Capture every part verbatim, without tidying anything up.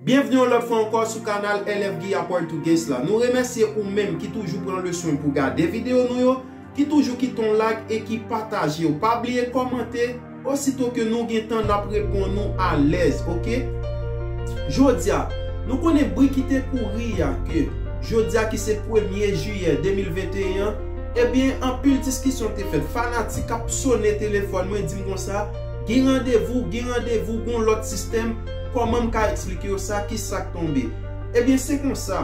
Byenvni yon lòt fwa ankò sou kanal L F Guy Português la. Nou remèsye ou menm ki toujou pran le swen pou gade videyo nou yo, ki toujou kite yon like e ki pataje yo. Pa bliye kòmante, osito ke nou gen tan n ap reponn ou alèz, oke? Jodi a, nou konnen bri ki te kouri a ke jodi a ki se premye jiyè de mil venteyen an, ebyen, anpil diskisyon te fèt. Fanatik ap sone telefòn mwen, di m konsa, gen randevou, gen randevou, gon lòt sistèm, kòman m ka eksplike yo sa, ki sa k tonbe? Ebyen, se konsa.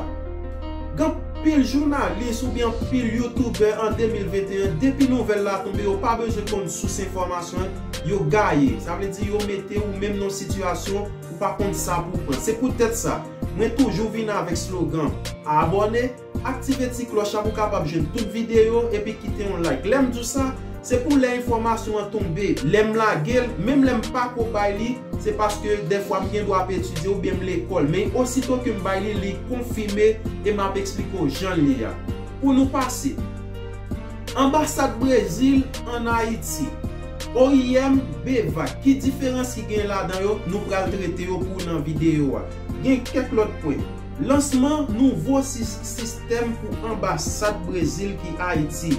Gen anpil jounalis oubyen anpil youtubè an de mil venteyen, depi nouvèl la tonbe, yo pa bezwen konn sous enfòmasyon an, yo gaye. Sa vle di yo mete ou menm nan yon sitiyasyon ou pa konn sa pou w pran. Se poutèt sa, mwen toujou vin avèk slogan, abòne, aktive ti klòch la pou w kapab jwenn tout videyo epi kite yon like. Lè m di w sa, se pou lè enfòmasyon an tonbe. Lè m lage l, menm lè m pa ko bay li, se paske dèfwa m gen dwa ap etidye oubyen m lekòl. Men osito ke m bay li, li konfime e m ap eksplike w jan l ye a. Pou nou pase, Anbasad Brezil ann Ayiti. O I M, BVAC, ki diferans ki gen ladan yo? Nou pral trete yo pou w nan videyo a. Gen kèk lòt pwen. Lansman nouvo sis-, sistèm pou anbasad Brezil ki Ayiti.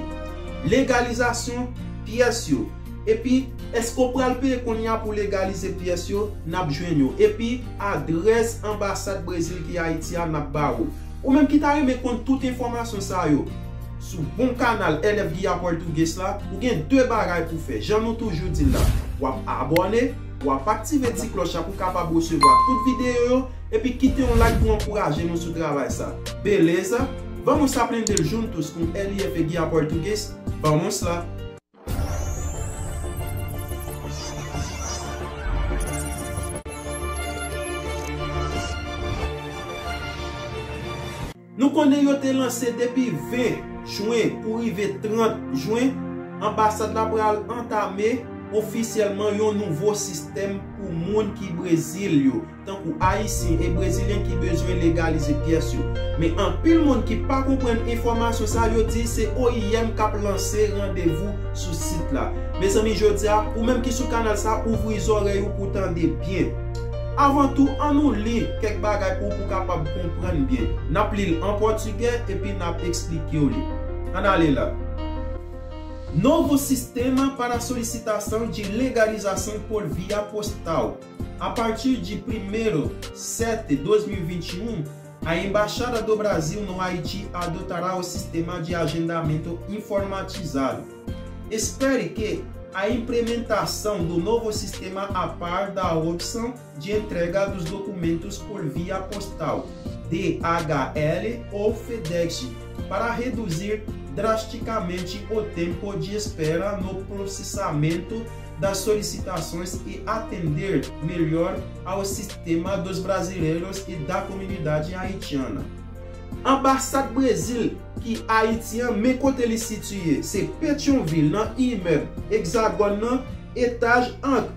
Legalizasyon pyès yo. Epi, èske w pral peye kounye a pou legalize pyès yo? N ap jwenn yo. Epi, adrès anbasad Brezil ki Ayiti a, n ap ba ou. Ou menm ki ta renmen konn tout enfòmasyon sa yo sou bon kanal L F Guy Português la, ou gen de bagay pou fè. Jan nou toujou di l la, w ap abòne, w ap aktive ti klòch la pou w kapab resevwa tout videyo yo, epi kite yon like pou ankouraje nou sou travay sa. Beleza? Vamos aprender juntos com L F Guy Português? Vamos lá! Nou konnen yo te lanse depi ven jen pou rive trant jen, anbasad la pral antame ofisyèlman yon nouvo sistèm pou moun ki Brezil yo, tankou Ayisyen e Brezilyen ki bezwen legalize pyès yo. Men anpil moun ki pa konprann enfòmasyon sa, yo di se O I M k ap lanse randevou sou sit la. Mezanmi, jodi a, ou menm ki sou kanal sa, ouvri zòrèy ou pou w tande byen. Avan tou, an nou li kèk bagay pou w, pou w kapab konprann byen. N ap li l an pòtigè epi n ap eksplike w li. Ann ale la. Novo sistema para solicitação de legalização por via postal. A partir de primeiro sete dois mil e vinte e um, a Embaixada do Brasil no Haiti adotará o sistema de agendamento informatizado. Espere que a implementação do novo sistema a par da opção de entrega dos documentos por via postal, D H L ou FedEx, para reduzir drasticamente o tempo de espera no processamento das solicitações e atender melhor ao sistema dos brasileiros e da comunidade haitiana. Anbasad Brezil ki Ayiti an, men kote li sitiye, se Petyonvil, nan imèb Egzagòn nan, etaj ang,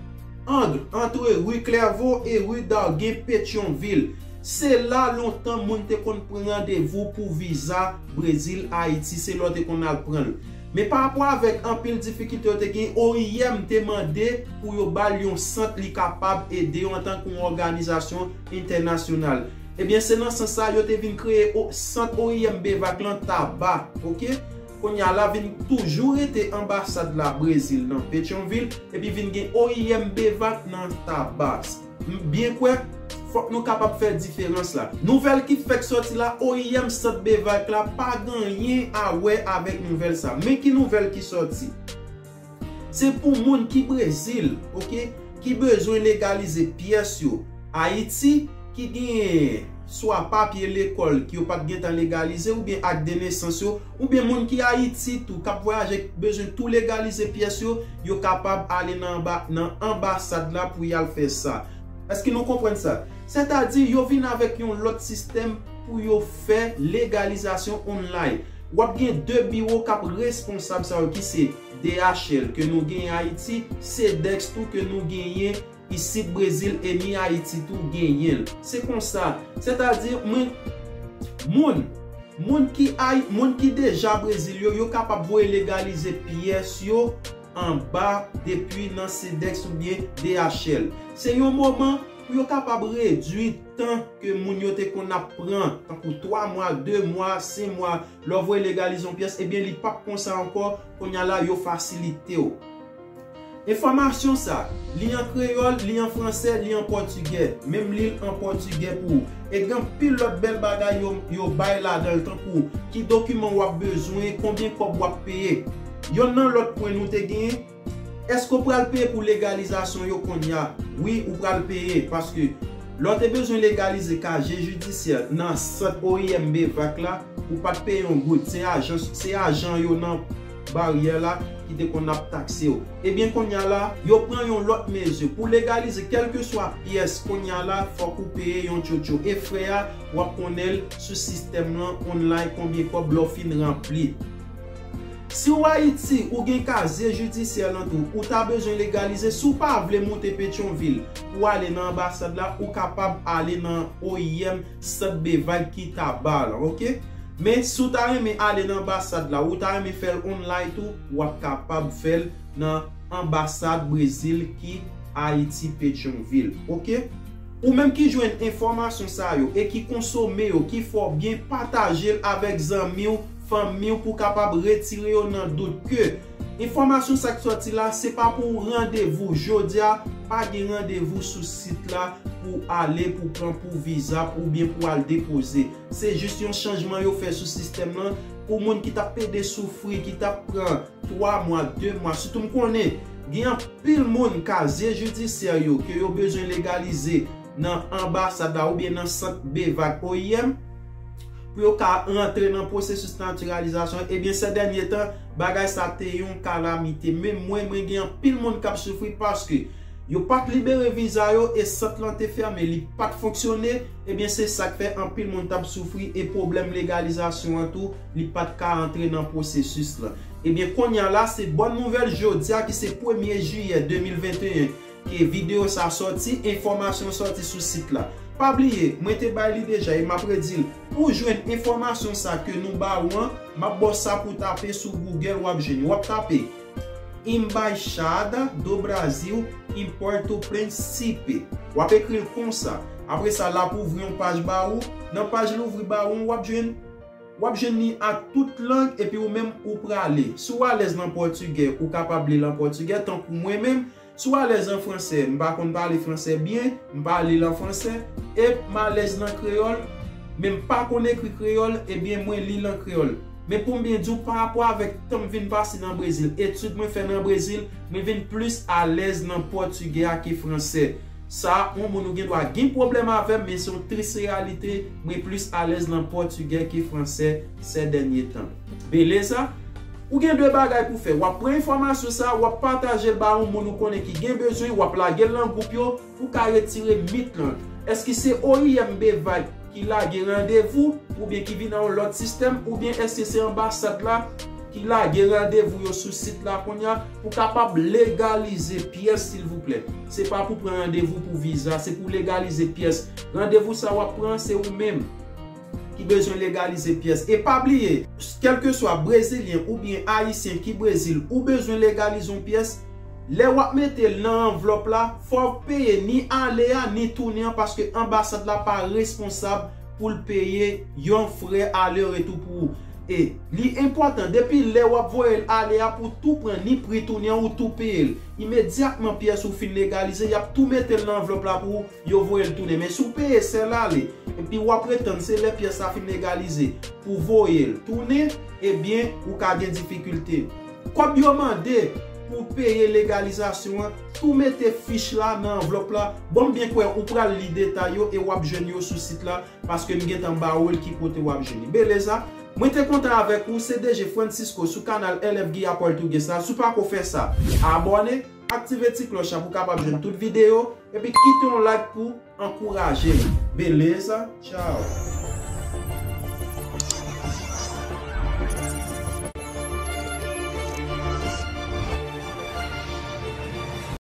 ang, antre ri Klèvo e ri Dawgen, Petyonvil. Se la lontan moun te konn pran randevou pou viza Brezil, Ayiti, se la w te konn al pran l. Men pa rapò avèk anpil difikilte yo te gen, O I M te mande pou yo ba l yon sant li kapab ede yo antanke yon òganizasyon entènasyonal. Ebyen, se nan sans sa yo te vin kreye o-, sant O I M BVAC lan Taba, oke? Kounye a la vin toujou rete anbasad la Brezil nan Petyonvil, epi vin gen O I M BVAC nan Taba. M byen kwè, fòk nou kapab fè diferans la. Nouvèl ki fèk sòti la, O I M sant BVAC la pa gen anyen a wè avèk nouvèl sa. Men ki nouvèl ki sòti? Se pou moun ki Brezil, oke, ki bezwen legalize pyès yo Ayiti, ki genyen swa papye lekòl ki yo pa t gentan legalize, oubyen ak de nesans yo, oubyen moun ki Ayiti tou, k ap vwayaje, k bezwen tou legalize pyès yo, yo kapab ale nan anba-, nan anbasad la pou y al fè sa. Èske nou konprann sa? Sètadi, yo vin avèk yon lòt sistèm pou yo fè legalizasyon online. W ap gen de biwo k ap responsab sa yo, ki se D H L ke nou genyen Ayiti, Sedex tou ke nou genyen isit Brezil, e ni Ayiti tou genyen l. Se konsa, sètadi, mwen, moun, moun ki Ay-, moun ki deja Brezil yo, yo kapab voye legalize pyès yo anba depi nan Sedex oubyen D H L. Se yon moman pou yo kapab redui tan ke moun yo te konn ap pran, tankou twa mwa, de mwa, senk mwa, lè w voye legalize yon pyès, ebyen, li p ap konsa ankò, kounye a la, yo fasilite w. Enfòmasyon sa, li an kreyòl, li an fransè, li an pòtigè. Menm li an pòtigè pou ou. E gen anpil lòt bèl bagay yo, yo bay ladan l, tankou ki dokiman w ap bezwen, konbyen kòb w ap peye. Yonn nan lòt pwen nou te genyen, èske w pral peye pou legalizasyon yo kounye a? Wi, ou pral peye, paske lè w te bezwen legalize kaziye jidisyè nan sant O I M B vac la, ou pa t peye yon goud. Se ajan, se ajan yo nan baryè la ki te konn ap takse w. Ebyen, kounye a la, yo pran yon lòt mezi. Pou legalize kèlkeswa pyès, kounye a la, fòk ou peye yon tchotcho. E frè a, w ap konnen l sou sistèm lan online, konbyen kòb lè w fin ranpli. Si w Ayiti, ou gen kaziye jidisyè lan tou, ou ta bezwen legalize, si w pa vle moute Petyonvil pou w ale nan anbasad la, ou kapab ale nan O I M sant B vac ki Taba lan, oke? Men si w ta renmen ale nan anbasad la, ou ta renmen fè l online tou, w ap kapab fè l nan anbasad Brezil ki Ayiti, Petyonvil, oke? Ou menm ki jwenn enfòmasyon sa yo e ki konsome yo, ki fè w byen, pataje l avèk zanmi w, fanmi w, pou w kapab retire yo nan dout ke enfòmasyon sa k sòti la, se pa pou w randevou jodi a, pa gen randevou sou sit la pou w ale, pou w pran pou viza, oubyen pou w al depoze. Se jis yon chanjman yo fè sou sistèm lan pou moun ki t ap pede soufri, ki t ap pran twa mwa, de mwa. Sitou m konnen gen anpil moun kaziye jidisyè yo ke yo bezwen legalize nan anbasad la oubyen nan sant B vac O I M pou yo ka rantre nan pwosesis natiralizasyon. Ebyen, sè dènye tan, bagay sa te yon kalamite. Men mwen, mwen gen anpil moun k ap soufri paske yo pa t libere viza yo e sant lan te fèmen, li pa t fonksyone. Ebyen, se sa k fè anpil moun t ap soufri e pwoblèm legalizasyon an tou, li pa t ka antre nan pwosesis lan. Ebyen, kounye a la, se bòn nouvèl jodi a ki se premye jiyè de mil venteyen ke videyo sa sòti, enfòmasyon sòti sou sit la. Pa bliye, mwen te bay li deja e m ap redi l. Pou w jwenn enfòmasyon sa ke nou ba ou an, m ap ba w sa pou w tape sou Google, w ap jwenn. W ap tape Embaixada do Brasil em Porto Príncipe. W ap ekri l konsa. Apre sa, l ap ouvri yon paj ba ou. Nan paj l ouvri ba ou an, w ap jwenn, w ap jwenn li a tout lang, epi ou menm ou prale. Si w alèz nan pòtigè, ou kapab li l an pòtigè, tankou mwen menm. Si w alèz an fransè, m pa konn pale fransè byen, m pa li l an fransè, e m alèz nan kreyòl, men m pa konn ekri kreyòl, ebyen mwen li l an kreyòl. Men pou m byen di w, pa rapò avèk tan m vin pase nan Brezil, etid mwen fè nan Brezil, mwen vin plis alèz nan pòtigè a ke fransè. Sa, yon moun ou gen dwa gen pwoblèm avè m, men se yon tris reyalite, mwen plis alèz nan pòtigè ke fransè sè dènye tan. Beleza? Ou gen de bagay pou fè. W ap pran enfòmasyon sa, w ap pataje l ba yon moun ou konnen ki gen bezwen, w ap lage l nan gwoup yo pou w ka retire mit lan. Èske se O I M B vac ki lage randevou, oubyen ki vin nan yon lòt sistèm, oubyen èske se anbasad la ki lage randevou yo sou sit la kounye a pou kapab legalize pyès, silvouplè? Se pa pou pran randevou pou viza, se pou legalize pyès. Randevou sa w ap pran, se ou menm ki bezwen legalize pyès. E pa bliye, kèlkeswa brezilyen oubyen ayisyen ki Brezil, ou bezwen legalize yon pyès, lè w ap mete l nan anvlòp la, fò w peye ni ale a, ni tounen an, paske anbasad la pa responsab pou l peye yon frè ale retou pou ou. E li enpòtan, depi lè w ap voye l ale a, pou w tou pran ni pri tounen an, ou tou peye l. Imedyatman pyès ou fin legalize, y ap tou mete l nan anvlòp la pou ou, yo voye l tounen. Men si w peye sèl ale, epi w ap ret tann se lè pyès la fin legalize pou voye l tounen, ebyen, ou ka gen difikilte. Kòb yo mande pou w peye legalizasyon an, tou mete fich la nan anvlòp la. Bon, m byen kwè ou pral li detay yo e w ap jwenn yo sou sit la, paske m gentan ba ou l ki kote w ap jwenn li. Beleza? Mwen te kontan avèk ou, se D J Francisco sou kanal L F Guia Português la. Si w pako fè sa, abòne, aktive ti klòch la pou w kapab jwenn tout videyo, epi kite yon like pou ankouraje m. Beleza? Tchao!